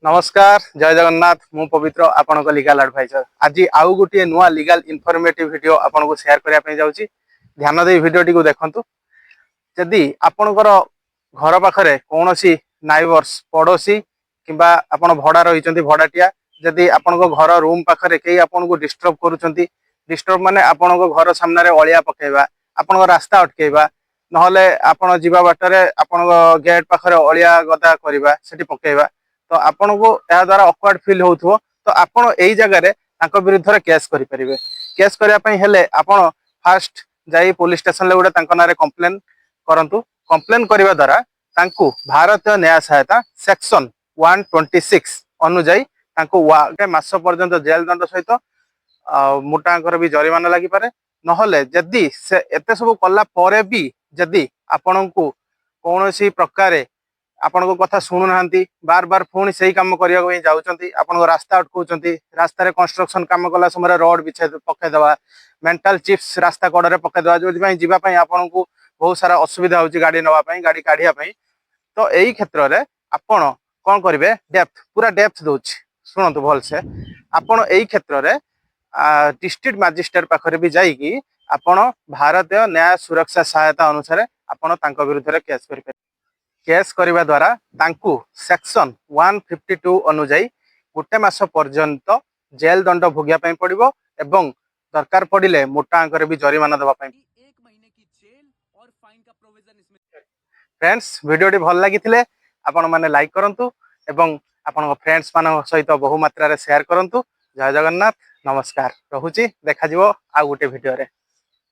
ନମସ୍କାର, ଜୟ ଜଗନ୍ନାଥ। ମୁଁ ପବିତ୍ର, ଆପଣଙ୍କ ଲିଗାଲ ଆଡଭାଇଜର। ଆଜି ଆଉ ଗୋଟିଏ ନୂଆ ଲିଗାଲ ଇନଫର୍ମେଟିଭ ଭିଡିଓ ଆପଣଙ୍କୁ ସେୟାର କରିବା ପାଇଁ ଯାଉଛି। ଧ୍ୟାନ ଦେଇ ଭିଡିଓଟିକୁ ଦେଖନ୍ତୁ। ଯଦି ଆପଣଙ୍କର ଘର ପାଖରେ କୌଣସି ନାଇବର୍ସ, ପଡୋଶୀ କିମ୍ବା ଆପଣ ଭଡା ରହିଛନ୍ତି, ଭଡାଟିଆ, ଯଦି ଆପଣଙ୍କ ଘର ରୁମ୍ ପାଖରେ କେହି ଆପଣଙ୍କୁ ଡିଷ୍ଟର୍ବ କରୁଛନ୍ତି, ଡିଷ୍ଟର୍ବ ମାନେ ଆପଣଙ୍କ ଘର ସାମ୍ନାରେ ଅଳିଆ ପକେଇବା, ଆପଣଙ୍କ ରାସ୍ତା ଅଟକେଇବା, ନହେଲେ ଆପଣ ଯିବା ବାଟରେ ଆପଣଙ୍କ ଗେଟ୍ ପାଖରେ ଅଳିଆ ଗଦା କରିବା, ସେଠି ପକେଇବା, ତ ଆପଣଙ୍କୁ ଏହା ଦ୍ୱାରା ଅକ୍ୱାର୍ଡ ଫିଲ୍ ହଉଥିବ, ତ ଆପଣ ଏଇ ଜାଗାରେ ତାଙ୍କ ବିରୁଦ୍ଧରେ କେସ୍ କରିପାରିବେ। କେସ୍ କରିବା ପାଇଁ ହେଲେ ଆପଣ ଫାଷ୍ଟ ଯାଇ ପୋଲିସ ଷ୍ଟେସନରେ ଗୋଟେ ତାଙ୍କ ନାଁରେ କମ୍ପ୍ଲେନ କରନ୍ତୁ। କମ୍ପ୍ଲେନ କରିବା ଦ୍ୱାରା ତାଙ୍କୁ ଭାରତୀୟ ନ୍ୟାୟ ସହାୟତା ସେକ୍ସନ 126 ଅନୁଯାୟୀ ତାଙ୍କୁ ଗୋଟେ ମାସ ପର୍ଯ୍ୟନ୍ତ ଜେଲ ଦଣ୍ଡ ସହିତ ଆଉ ମୋଟା ଅଙ୍କର ବି ଜରିମାନା ଲାଗିପାରେ। ନହେଲେ ଯଦି ସେ ଏତେ ସବୁ କଲା ପରେ ବି ଯଦି ଆପଣଙ୍କୁ କୌଣସି ପ୍ରକାରେ ଆପଣଙ୍କ କଥା ଶୁଣୁନାହାନ୍ତି, ବାର ବାର ପୁଣି ସେଇ କାମ କରିବାକୁ ପାଇଁ ଯାଉଛନ୍ତି, ଆପଣଙ୍କ ରାସ୍ତା ଅଟକଉଛନ୍ତି, ରାସ୍ତାରେ କନଷ୍ଟ୍ରକ୍ସନ କାମ କଲା ସମୟରେ ରଡ୍ ବିଛେଇ ପକେଇଦବା, ମେଟାଲ ଚିପ୍ସ ରାସ୍ତା କଡରେ ପକେଇଦବା, ଯୋଉଥିପାଇଁ ଯିବା ପାଇଁ ଆପଣଙ୍କୁ ବହୁତ ସାରା ଅସୁବିଧା ହଉଛି, ଗାଡି ନବା ପାଇଁ, ଗାଡି କାଢିବା ପାଇଁ, ତ ଏଇ କ୍ଷେତ୍ରରେ ଆପଣ କଣ କରିବେ? ଡେପ୍ଥ, ପୁରା ଡେପ୍ଥ ଦଉଛି, ଶୁଣନ୍ତୁ ଭଲସେ। ଆପଣ ଏଇ କ୍ଷେତ୍ରରେ ଡିଷ୍ଟ୍ରିକ୍ଟ ମାଜିଷ୍ଟ୍ରେଟ ପାଖରେ ବି ଯାଇକି ଆପଣ ଭାରତୀୟ ନ୍ୟାୟ ସୁରକ୍ଷା ସହାୟତା ଅନୁସାରେ ଆପଣ ତାଙ୍କ ବିରୁଦ୍ଧରେ କେସ୍ କରିପାରିବେ। କେସ୍ କରିବା ଦ୍ୱାରା ତାଙ୍କୁ ସେକ୍ସନ 152 ଅନୁଯାୟୀ ଗୋଟେ ମାସ ପର୍ଯ୍ୟନ୍ତ ଜେଲ ଦଣ୍ଡ ଭୋଗିବା ପାଇଁ ପଡିବ ଏବଂ ଦରକାର ପଡିଲେ ମୋଟା ଅଙ୍କରେ ବି ଜରିମାନା ଦେବା ପାଇଁ। एक महीने की जेल और फाइन का प्रोविजन इसमें। ଫ୍ରେଣ୍ଡସ୍, ଭିଡିଓଟି ଭଲ ଲାଗିଥିଲେ ଆପଣମାନେ ଲାଇକ୍ କରନ୍ତୁ ଏବଂ ଆପଣଙ୍କ ଫ୍ରେଣ୍ଡସ୍ ମାନଙ୍କ ସହିତ ବହୁ ମାତ୍ରାରେ ସେୟାର କରନ୍ତୁ। ଜୟ ଜଗନ୍ନାଥ, ନମସ୍କାର, ରହୁଛି। ଦେଖାଯିବ ଆଉ ଗୋଟେ ଭିଡିଓରେ।